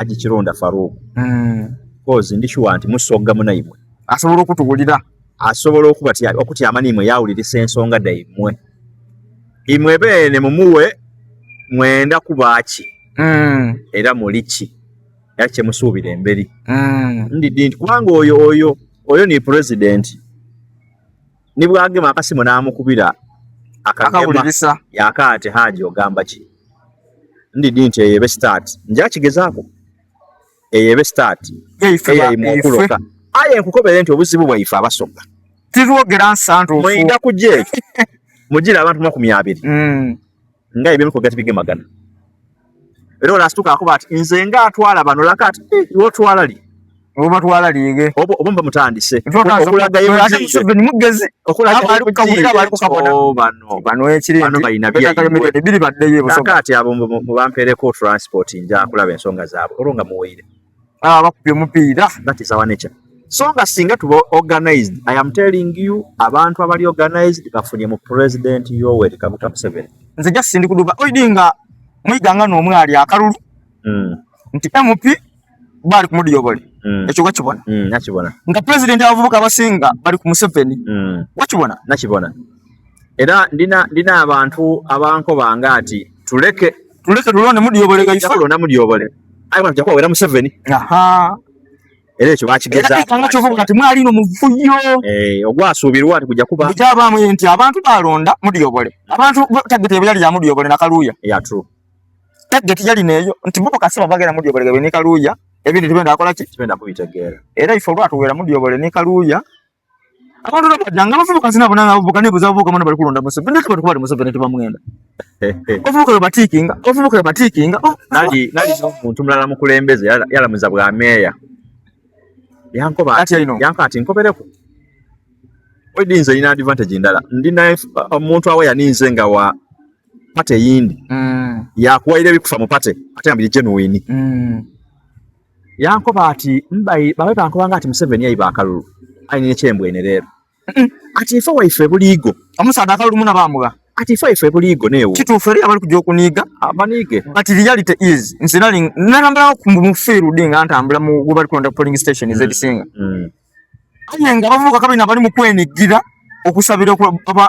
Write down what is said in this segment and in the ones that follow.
Haji Kironda Farouk. Cause ndi sure nti musoga munaimwe. Asobola okutuwulira. Asobola okubatya okutyama nimwe yawulirisa ensonga daimwe. Imwe beene mumuwe mwenda kuba ki. Era muli ki. Era kye musuubira emberi. Ndidi nti kubanga oyo ni president. Ni bwagema akasimu n'amukubira akawulirisa yakaate Haji ogamba ki. Ndidi nti eyo ebe start. Nja kigezaako. Eyo ebe start. Eyo okuloka. Aye nkukobere nti obuzibu bwaife abasoga. Tirwogera nsantu. Mwenda kujja ekyo. Mugira abantu 20. Nga ebyo bikoga tibigemagana. Era olasituka akuba ati nze nga atwala bano laka ati iwe otwala li. Oba twala liige. Oba mba mutandise. Okulagayo Museveni mugezi. Okulagayo bano. Bano ekiri. Bano balina bya. Biri baddeyo Busoga. Ati abo mubampeereko transport nja kulaba ensonga zaabwe. Olwo nga muweire. Bakubye omupiira. That is our nature. So nga singa tuba organized, I am telling you, abantu abali organized bafunye mu President Yoweri Kaguta Museveni. Nze just ndi kuduba oidinga mwiganga n'omwali akalulu. Nti MP bali ku Mudiobole. Ekyo wakibona. Nakibona. Nga president abavubuka abasinga bali ku Museveni. Wakibona? Nakibona. Era ndina abantu abankobanga ati tuleke tulonde Mudiobole gaifa. Tulonda Mudiobole. Ayi bwana tujja Museveni. Aha. Era ekyo bakigeza. Era kyovuga kati mwali no muvuyo. Ogwasuubirwa ati kujja kuba. Bukyabaamu nti abantu balonda Mudiobole. Abantu target yali ya Mudiobole na Kaluuya. Yeah, true. Target yali neyo nti bo kasema bagera Mudiobole gabe ne Kaluuya. Ebindi tibenda akola ki? Tibenda kubitegeera. Era ifo olwatuwera Mudiobole ne Kaluuya. Abantu nabajanga abavubuka sinabona abavubuka nebuza abavubuka bano bali kulonda Museveni ndeka bali kubali Museveni tebamwenda. Abavubuka batiikinga, abavubuka batiikinga. Nali omuntu mulala mukulembeze yalamuza bwa meeya. Yankoba ati nkobereko. Oidi nze nina advantage ndala. Ndina omuntu awe yaninze nga wa pate yindi. Yakuwaire ebikufa mu pate ate nga biri genuine. Yankoba ati mbayi babe bankobanga ati Museveni ayiba akalulu. Ayi nina ekyembwene leero. Ati ife waife buliigo. Omusaadha akalulu muna bamuga. Ati ife waife buliigo neewo. Kituufu eri abali kujja okuniiga. Abaniige. But reality is nze nali nalambulawo ku mu field nga ntambula mu gwe bali kulonda polling station ez'ebisinga. Aye nga abavubuka kabina bali mu kwenigira okusabira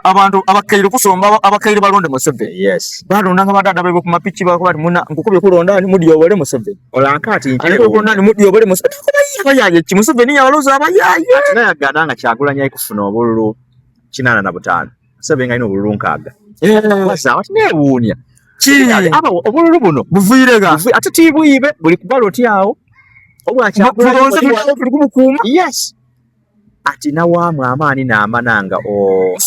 abantu abakaire kusomba abakaire balonde Museveni. Yes. Balonda nga badada baibwe ku mapiki bako bali muna nkukubye kulonda ani Mudiobole Museveni. Olanka ati nje. Ani kulonda ani Mudiobole Museveni. Abayaye ki Museveni yabaloza abayaye. Ati naye agana nga Kyagulanyi ali kufuna obululu 85. Museveni alina obululu 6. Waza ati neewuunya. Ki? Aba obululu buno buviirega. Ate tibwibe buli ku baloti awo. Obwa Kyagulanyi tuli kumukuuma. Yes. Ati nawaamu amaani n'amananga o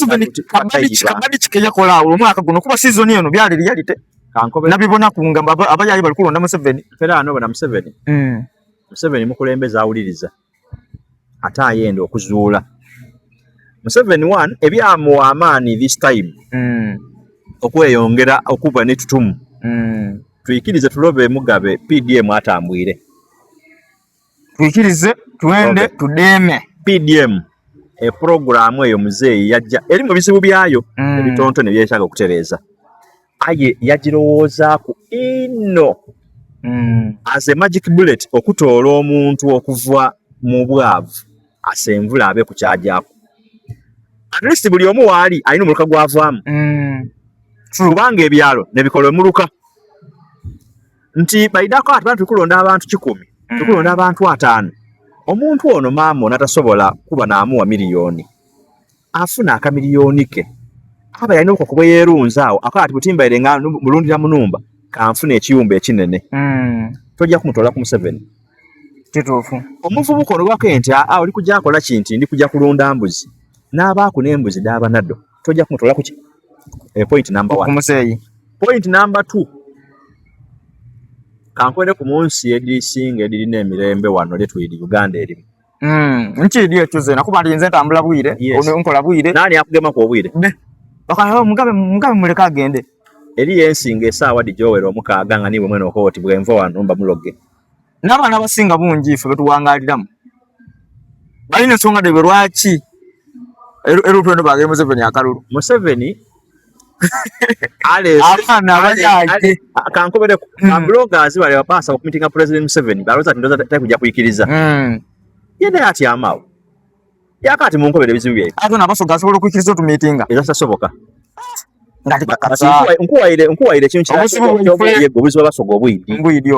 kabadi kikeyakola awo omwaka guno kuba season eno byali reality. Kankobe nabibona ku nga abayayi bali kulonda Museveni. Era ano bona Museveni. Museveni mukulembeze awuliriza. Ate ayenda okuzuula. Museveni one ebyamuwa amaani this time. Okweyongera okuba n'ettutumu. Tuyikirize tulobe Mugabe PDM atambwire. Tuyikirize twende tudeme. PDM programu eyo muzeeyi yajja eri mu bizibu byayo ebitontone byetaaga okutereeza. Aye yagirowoozaaku inno as a magic bullet okutoola omuntu okuva mu bwavu asenvula abe ku kyagyako. At least buli omu waali alina omuluka gw'avaamu. Kubanga ebyalo ne bikola omuluka. Nti baidako ati bantu tukulonda abantu 100, tukulonda abantu 5. Omuntu ono maama ono atasobola kuba n'amuwa miliyoni. Afuna akamiliyoni ke. Aba yalina obukoko bwe yeerunze awo, akola ati butimbaire nga mulundira munumba, kanfune ekiyumba ekinene. Tojja kumutoola ku Museveni. Kituufu. Omuvubuka ono gwako nti aa oli kujja akola ki nti ndi kujja kulunda mbuzi. N'abaaku n'embuzi n'aba naddo. Tojja kumutoola ku ki? Point number 1. Ku muzeeyi. Point number 2. Kankwere ku munsi edisinga edirina emirembe wano letwiri Uganda erimu. Nkiidi ekyo ze nakuba nti nze ntambula bwire, ono nkola bwire. Nani akugemako obwire? Bakaba Mugabe muleke agende. Eriyo ensinga essaawa dijowera omukaaga nga niwe mwene okooti bwenva wano mba muloge. N'abaana abasinga bungi ffe betuwangaaliramu balina ensonga debwe lwaki era otwendo bagere Museveni akalulu. Museveni Abaana abayaye. Kankobere bloggers bali bapasa okumitinga President Museveni, balowooza nti ndowooza takujja kuyikiriza. Ye naye atyama awo, yakati munkobere ebizibu byaibwe. Ate n'Abasoga asobola okuyikiriza otumitinga? Era tasoboka. Nga tikakasa. Nkuwaire ekintu Obuzibu bwaife. Obuzibu Abasoga obwidi. Mbwidi.